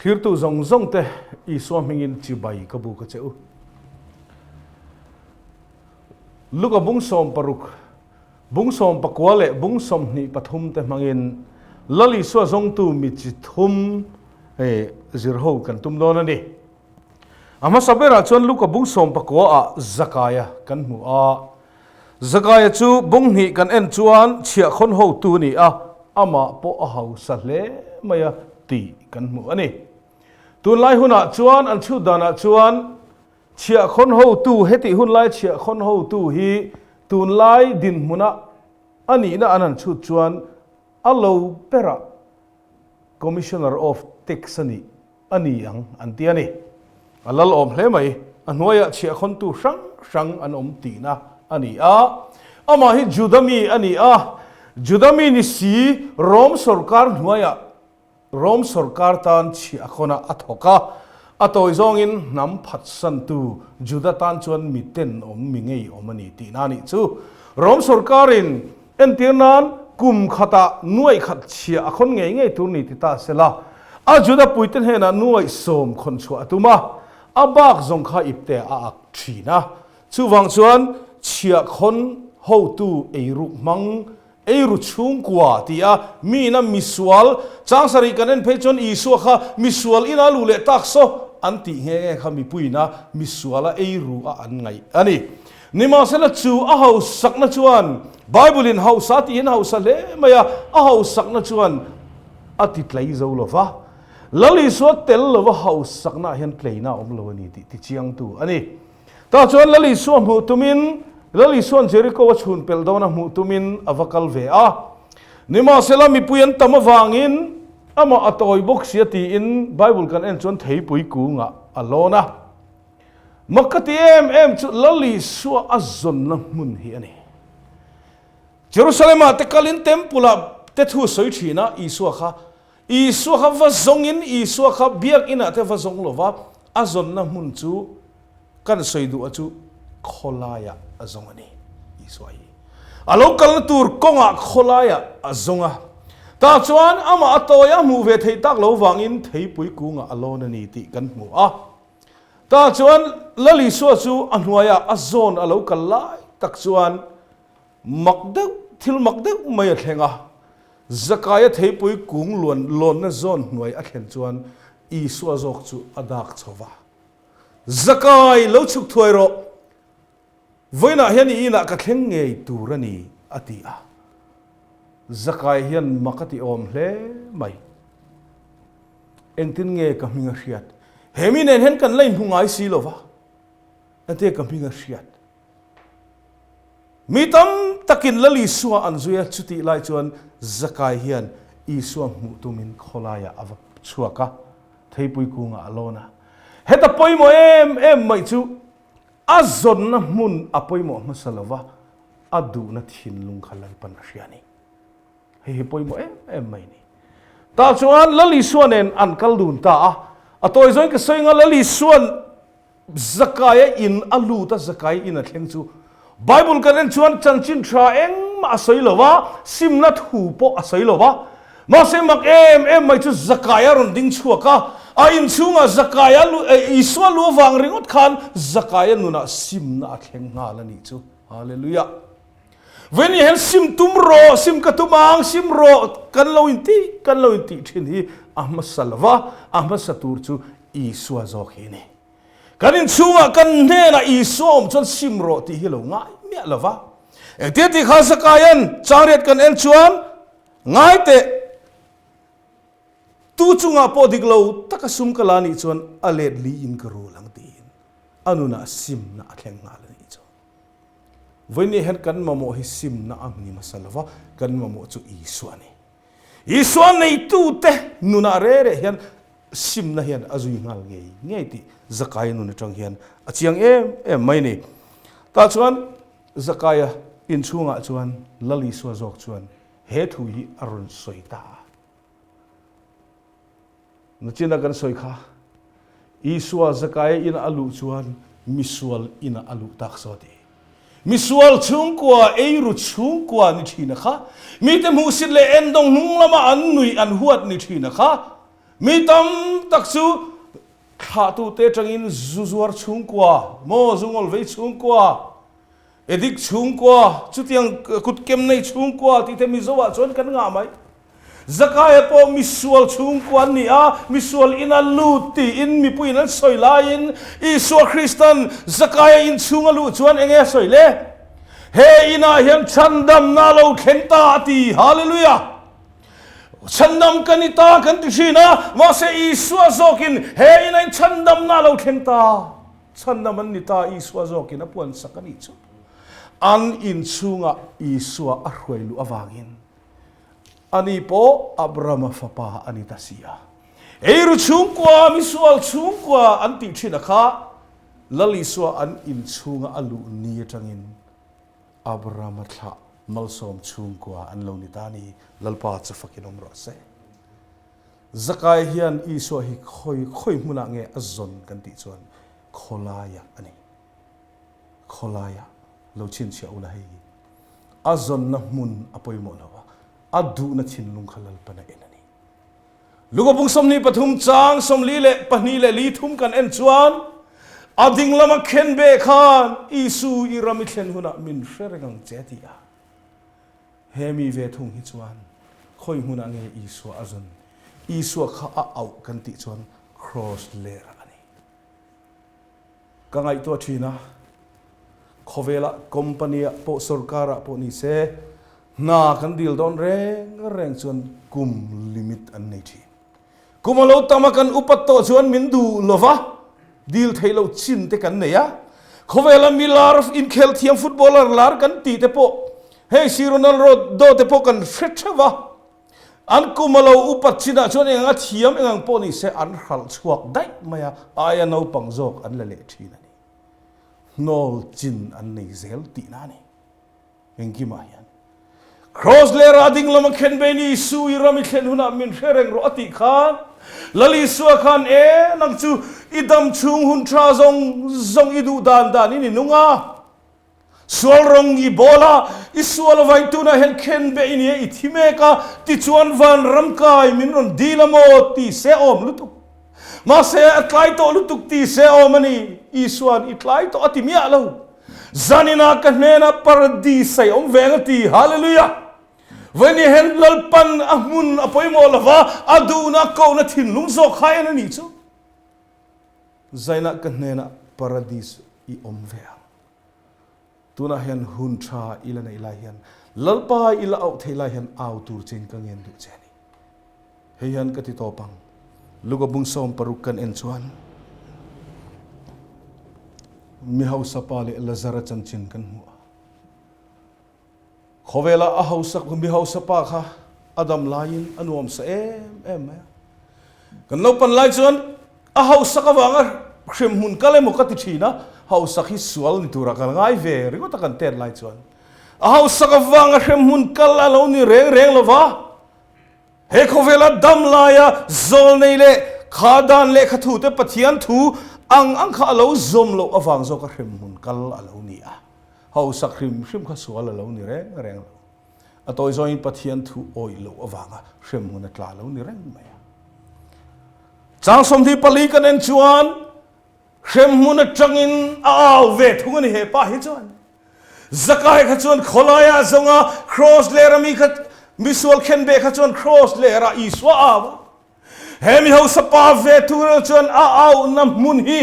Thlirtu zawng zawng te Isua hmingin chibai ka buk a che u. Luka bung 60, bung 19 leh bung 23 te hmangin Lal Isua zawngtu mi chi thum zir ho kan tum dawn a ni. A hmasa berah chuan Luka bung 19 ah Zakaia kan hmu a. Zakaia chu bung hnih kan en chuan chhiahkhawn hotu a ni a, amah pawh a hausa hle mai a tih kan hmu a ni. Tunlai hunah chuan an chhut danah chuan chhiahkhawn hotu hetih hunlai chhiahkhawn hotu hi tunlai dinhmuna a nihna an han chhut chuan a lo berah Commissioner of Tax a nih a ni ang an ti a ni. A lal awm hle mai, a hnuaiah chhiahkhawntu hrang hrang an awm tihna a ni a. Amah hi Juda mi a ni a, Juda mi ni si Rom sawrkar hnuaiah Rom sawrkar tan chhiahkhawnah a thawk a, a tawi zawngin hnam phatsantu Juda tan chuan mi tenawm mi ngeiawm a ni tihna a nih chu. Rom sawrkarin Entir nan, kum khatah nuaih khat chhiah a khawn ngei ngei tur ni ti ta sela, a Juda puite hnenah nuaih sawm khawn chhuah a tum a, a bak zawng kha ipte a ak thin a. Chuvang chuan chhiah khawn hotu eiruk hmang, eiru chhungkua ti a miin a misual chang sarih kan en phei chuan Isua kha misual ina luh leh tak saw an tih nghe nghe kha mipuiin a misuala eiru a an ngaih a ni. Nimahsela chu a hausakna chuan, Bible-in hausa tiin a hausa hle mai a, a hausakna chuan a ti tlei zo lo va. Lal Isua tel lova hausaknaah hian tleina a awm lo a ni tih tichiangtu a ni. Tah chuan Lal Isua hmuh tumin, Lal Isua'n Jericho a chhun pelh dawn a hmuh tumin a va kal ve a. Nimahsela mipui an tam avangin amah a tawi bawk sia tiin Bible kan en chuan theipui kungah a lawn a. Mak ka ti em em chu Lal Isua a zawnna hmun hi a ni. Jerusalem-ah te kalin Temple-ah te thu a sawi thin a, Isua kha Isua kha va zawngin Isua kha biakinah te va zawng lo va, a zawnna hmun chu kan sawi duh a chu khawlaiah a zawng a ni. Isua hi a lo kalna tur kawngah khawlaiah a zawng a, tah chuan amah a tawi a hmuh ve theih tak lo vangin theipui kungah a lawn a ni tih kan hmu a. Tah chuan Lal Isua chu a hnuaiah a zawn a lo kal lai tak chuan mak deuh, thil mak deuh mai a thleng a. Zakaia theipui kung luan lawnna zawn hnuai a thlen chuan Isua zawk chu a dak chho va. Zakai, lo chhuk thuai rawh! Vawiinah hian i inah ka thleng ngei tur a ni, a ti a. Zakai hian mak a ti awm hle mai. Engtin nge ka hming a hriat? He mi nen hian kan la inhmu ngai si lo va, engtin nge ka hming a hriat? Mi tam takin Lal Isua an zui a, chutih lai chuan Zakai hian Isua hmuh tumin khawlaiah a va chhuak a, theipui kungah a lawn a. Heta pawimawh em em mai chu a zawnna hmun a pawimawh hmasa lo va, a duhna thinlung kha Lalpan a hria a ni. Hei hi pawimawh em em mai ni. Tah chuan Lal Isua nen an kal dun ta a. A tawi zawin ka sawi anga Lal Isua'n Zakaia in a lut a, Zakai in a thleng chu Bible kan en chuan chanchin tha engmah a sawi lo va, simna thu pawh a sawi lo va. Mahse mak em em mai chu Zakaia rawn ding chhuak a, a inchhungah Zakaia lu, Isua lu avang ringawt khan Zakaia nunah simna a thleng nghal a nih chu. Hallelujah. Veni hian sim tum rawh, sim ka tum ang, sim rawh kan lo inti, kan lo intih thin hi a hmasa lo va, a hmasa tur chu Isua zawk hi a ni. Kan inchhungah kan hnenah Isua awm chuan sim rawh tih hi lo ngai miah lo va. Engtia tih kha Zakaia'n changriat kan en chuan ngai teh, tu chungah pawh dik lo taka sum ka la nih chuan a let liin ka rul ang tiin a nunah simna a thleng nghal a nih chu. Vawiin hian kan mamawh hi simna a ni hmasa lo va, kan mamawh chu Isua a ni. Isua neitute nunah reh reh hian simna hian a zui nghal ngei ngei tih Zakaia nun atang hian a chiang em em mai a ni. Tah chuan Zakaia inchhungah chuan Lal Isua zawk chuan he thu hi a rawn sawi ta a. Nachina kan sawi kha, Isua Zakaia ina a luh chuan misual ina a luh tak saw ti. Misual chhungkua, eiru chhungkua ni thina kha, mite hmuhsit leh endawng hnung lama an nuih an huat ni thina kha, Mi tam tak chu thlahtute atangin zu zuar chhungkua maw, zu ngawl vei chhungkua, edik chhungkua, chutiang kut kem nei chhungkua tih te Mizo ah chuan kan ngah mai. Zakaia pawh misual chhungkua an ni a, misual ina lut tiin mipuiin an sawi laiin Isua Kristan Zakaia inchhung a luh chuan enge a sawi le? He inah hian chhandamna a lo thleng ta a ti. Hallelujah! Chhandam ka ni ta kan ti thin a, mahse Isua zawkin he inah in chhandamna a lo thleng ta. Chhandam an ni ta, Isua zawkin a puansak a nih chu. An inchhungah Isua a hruai luh avangin Ani pawh Abrahama fapa a ni ta si a. Eiru chhungkua, misual chhungkua an tih thin a kha Lal Isua an inchhunga a luh ni atangin Abrahama thlah malsawm chhungkua an lo ni ta a ni. Lalpa chu fakin awm rawh se. Zakai hian Isua hi khawi khawi hmunah nge a zawn kan tih chuan khawlaiah a ni. Khawlaiah lo chhinchhiah ula hei hi a zawnna hmun a pawimawh lo a, a duhna thinlung kha Lalpan a en a ni. Luka bung 23 chang 42 leh li thum kan en chuan a ding lama khenbeh khan Isu i ram i thlen hunah min hre reng ang che a ti a. He mi ve thung hi chuan khawi hmunah nge Isua a zawn? Isua kha a auh kan tih chuan Kraws lerah a ni. Ka ngaihtuah thin a, khawvelah company ah pawh sorkar ah pawh ni se hna kan dil dawn reng reng chuan kum limit an nei thin. Kum a lo tam a kan upat tawh chuan min duh lova dil theih loh chin te kan nei a. Khawvela mi lar inkhel thiam footballer lar kan tih te pawh hei si Ronaldo te pawh kan hre theuh a. An kum a lo upat chinah chuan eng anga thiam eng ang pawh ni se an hralh chhuak daih mai a, aia naupang zawk an la leh thin a ni. Hnawl chin an nei zel tihna a ni. Engkimah hian Kraws leh rah ding lama khen ve ni Isu i ram i thlen hunah min hre reng rawh a tih khan Lal Isua khan e nang chu i dam chhung hun tha zawng zawng i duh dan danin i nung a, Sual rawng i bawl a, i sual a vain tunah hian khen beh i nia i thi mek a, tichuan van ram kai min rawn dil a maw ti se awm lutuk. Mahse a tlai tawh lutuk ti se awm a ni. Isua'n i tlai tawh a ti miah lo. Zaninah ka hnenah paradis a i awm veng a ti. Hallelujah! Vawiin hian Lalpan a hmun a pawimawh lova, a duhna a kohna thinlung zawk kha en a nih chu. Zainah ka hnenah paradis i awm ve ang. Tunah hian hun tha i la neih lai hian, Lalpa i la auh theih lai hian au tur chein ka ngen duh che a ni. Hei hian ka ti tawp ang. Luka bung 60 kan en chuan mi hausa pa leh Lazara chanchin kan hmu a. Khawvela a hausak mi hausa pa kha a dam laiin a nuam sa em em mai a. Kan naupan lai chuan a hausak avanga hremhmun kal emaw ka ti thin a, hausak hi sual ni tura ka ngai ve ringawt a kan tet lai chuan. A hausak avanga hremhmun kal a lo ni reng reng lo va, he khawvela dam laia zawl nei leh kha dan lehkha thu te Pathian thu ang ang kha a lo zawm loh avang zawka hremhmun kal a lo ni a. Hausak hrim hrim kha sual a lo ni reng reng lo. A tawi zawngin Pathian thu awih loh avanga hremhmun a tla lo ni reng mai a. Chang 24 kan en chuan hremhmun atangin a au ve thung a ni he pa hi chuan. Zakai kha chuan khawlaiah zawnga kraws lera mi kha misual khenbeh kha chuan kraws lerah Isua a au a. He mi hausa pa ve thung chuan a auhna hmun hi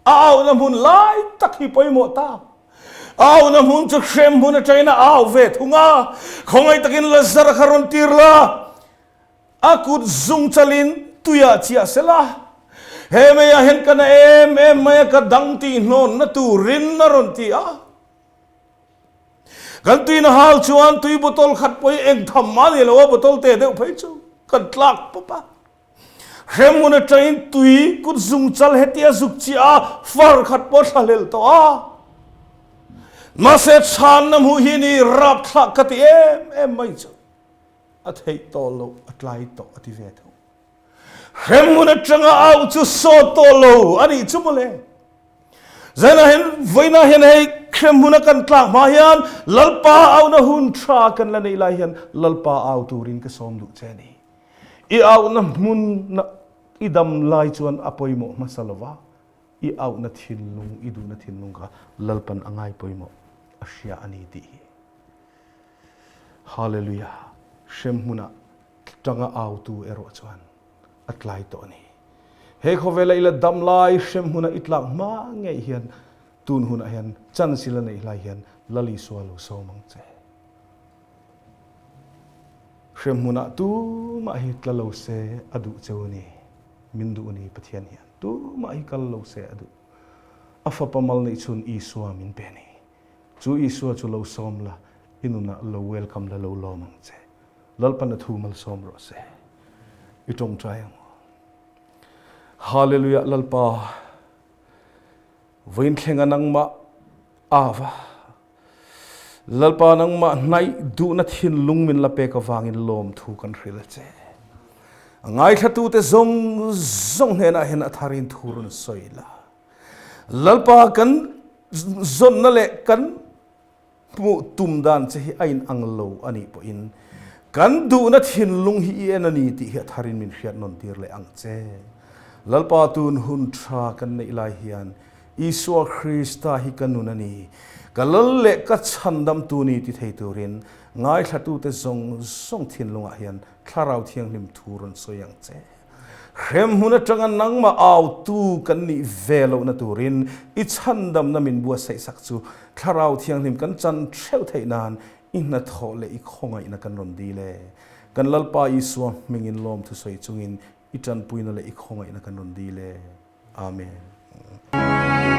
A auhna hmun lai tak hi pawimawh ta. A auhna hmun chu hrem hmun atangin a au ve thung a. Khawngaih takin Lazara kha rawn tir la, a kut zung chalin tuiah chiah se la. He meiah hian ka na em em mai a, ka dang tih hnawnna turin a rawn ti a. Kan tuina hal chuan tui bottle khat pawh hi eng tham mah ni lo a, bottle te deuh phei chu kan tlak pawp a. Hremhmun atangin tui kut zung chal hetia zuk chiah a, far khat pawh thla hlel tawh a. Mahse chhanna hmuh hi ni rapthlak ka ti em em mai chu. A theih tawh loh, a tlai tawh a ti ve tho. Hremhmun atanga au chu sawt tawh lo a nih chu mawle. Zainah hian vawiinah hian hei hremhmun a kan tlak hma hian Lalpa auna hun tha kan la neih lai hian Lalpa au turin ka sawm duh che a ni. I auhna hmun. I dam lai chuan a pawimawh hmasa lova, i auhna thinlung, i duhna thinlung kha Lalpan a ngai pawimawh a hria a ni tih hi. Hallelujah! Hremhmunah tanga autu erawh chuan a tlai tawh a ni. He khawvela i la dam lai hremhmuna i tlak hma ngei hian tun hunah hian chance i la neih lai hian Lal Isua lo sawm ang che. Hremhmunah tumah hi tla lo se a duh cheu a ni. Min duh a ni Pathian hian. Tumah hi kal lo se a duh. A fapa mal neih chhun Isua min pe a ni. Chu Isua chu lo sawm la, i nunah lo welcome la lo lawm ang che. Lalpan a thu malsawm rawh se. I tawngtai ang u. Hallelujah Lalpa vawiinthlenga nangmah ava Lalpa nangmah hnaih duhna thinlung min la pek avangin lawmthu kan hrilh a che. A ngaithlatute zawng zawng hnenah hian a tharin thu rawn sawi la. Lalpa kan zawnna leh kan hmuh tum dan che hi a inang lo a nih pawhin kan duhna thinlung hi i en a ni tih hi a tharin min hriat nawn tir leh ang che. Lalpa tun hun tha kan neih lai hian Isua Krista hi ka nun a ni, ka lal leh ka chhandamtu ni ti thei turin ngaithlatute zawng zawng thinlungah hian Thlarau Thianghlim thu rawn sawi ang che. Hremhmun atanga nangmah autu kan nih ve lohna turin i chhandamna min buatsaihsak chu Thlarau Thianghlim kan chan theuh theih nan i hnathawh leh i khawngaihna kan rawn dil e. Kan Lalpa Isua hmingin lawmthu sawi chungin i tanpuina leh i khawngaihna kan rawn dil e. Amen.